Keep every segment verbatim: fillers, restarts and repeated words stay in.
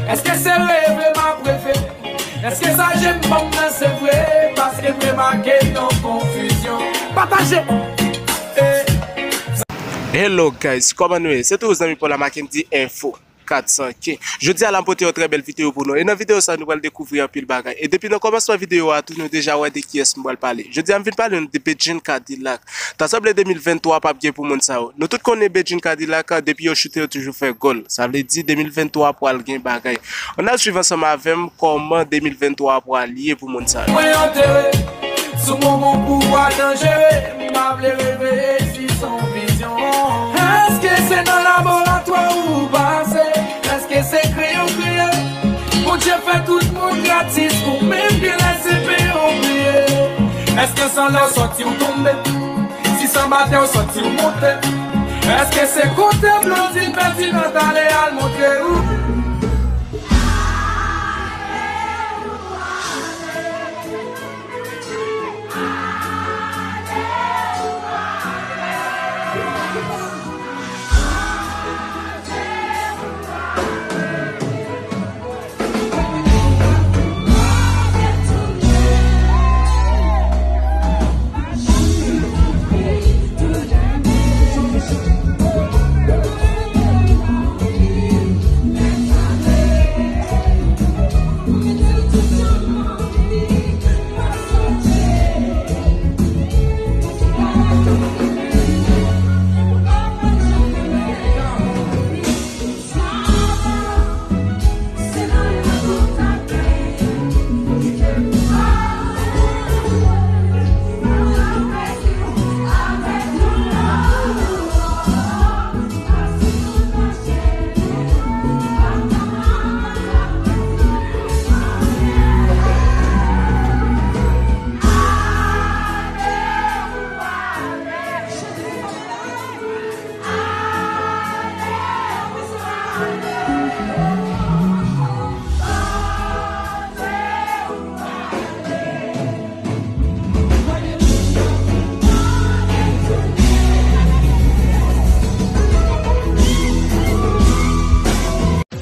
Èske se reve m ap reve? Èske sa je m ban m nan se vre? Paske m remake yon konfizyon. Pataje! Eh. Hello guys, kòman nou ye? Se toujou zanmi pa w la Mackendy Info kat san K. Jodi a la m pote yon trè bèl videyo pou nou. E nan videyo sa nou pral dekouvri anpil bagay. E depi nan kòmansman videyo a tou nou deja wè de kiyès m pral pale. Jodi a m vin pale nou de Bedjine Cadillac. Ta sanble de mil venntwa p ap gen pou moun sa yo. Nou tout konnen Bedjine Cadillac, depi yo choute yo toujou fè gòl. Sa vle di de mil venntwa pral gen bagay. Ann al swiv ansanm avè m kòman de mil venntwa pral ye pou moun sa yo. Mwen antere sou bonbon pouvwa danjere, m pa vle reveye si s on vizyon. Èske se nan laboratwa ou pase? Èske se kriye w kriye? Bondye fè tout moun gratis, ou menm gen lè se peye w peye. Èske s anlè w sòti w tonbe? Si s anba tè w sòti w monte? Èske se kote blondin pèdi nan tale al montre ou?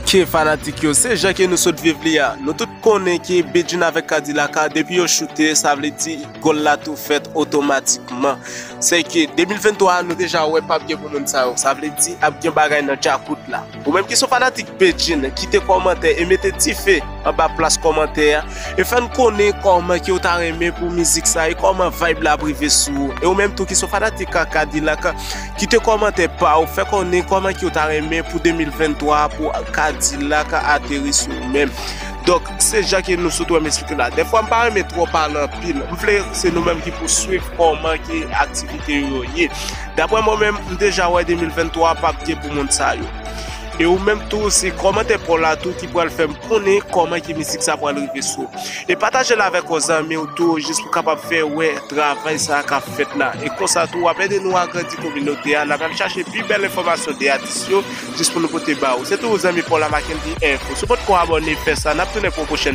Ke fanatik yo, se jan ke nou sot viv li a. Nou tout konnen ke Bedjine avèk Cadillac a, depi yo choute, sa vle di gòl la tou fèt otomatikman. Se ke de mil venntwa a, nou deja wè p ap gen pou moun sa yo. Sa vle di ap gen bagay nan djakout la. Ou menm ki se yon fanatik Bedjine, kite kòmantè e mete dife anba plas kòmantè a. E fè n konnen kòman ke w ta renmen pou mizik sa e kòman vibe la ap rive sou ou. E ou menm tou ki se yon fanatik Cadillac, kite kòmantè pa w, fè konnen kòman ke w ta renmen pou de mil venntwa a pou Cadillac ateri sou ou menm. Donk, se jan ke nou sot wè m esplike la. Dèfwa m pa renmen twò pale anpil. M vle se nou menm ki pou swiv kòman ke aktivite yo ye. Daprè mwen menm, m deja wè de mil venntwa p ap gen pou moun sa yo. E ou menm tou, se kòmantè pa w la tou ki pral fè m konnen kòman ke mizik sa pral rive sou ou. E pataje l avèk yon zanmi w tou, jis pou kapab fè wè travay sa k ap fèt la. E konsa tou, w ap ede nou agrandi kominote a, n ap al chache pi bèl enfòmasyon de atis yo, jis pou nou pote ba ou. Se toujou zanmi pa w la Mackendy Info. Si w potko abòne, fè sa, n ap tounen pou yon pwochèn.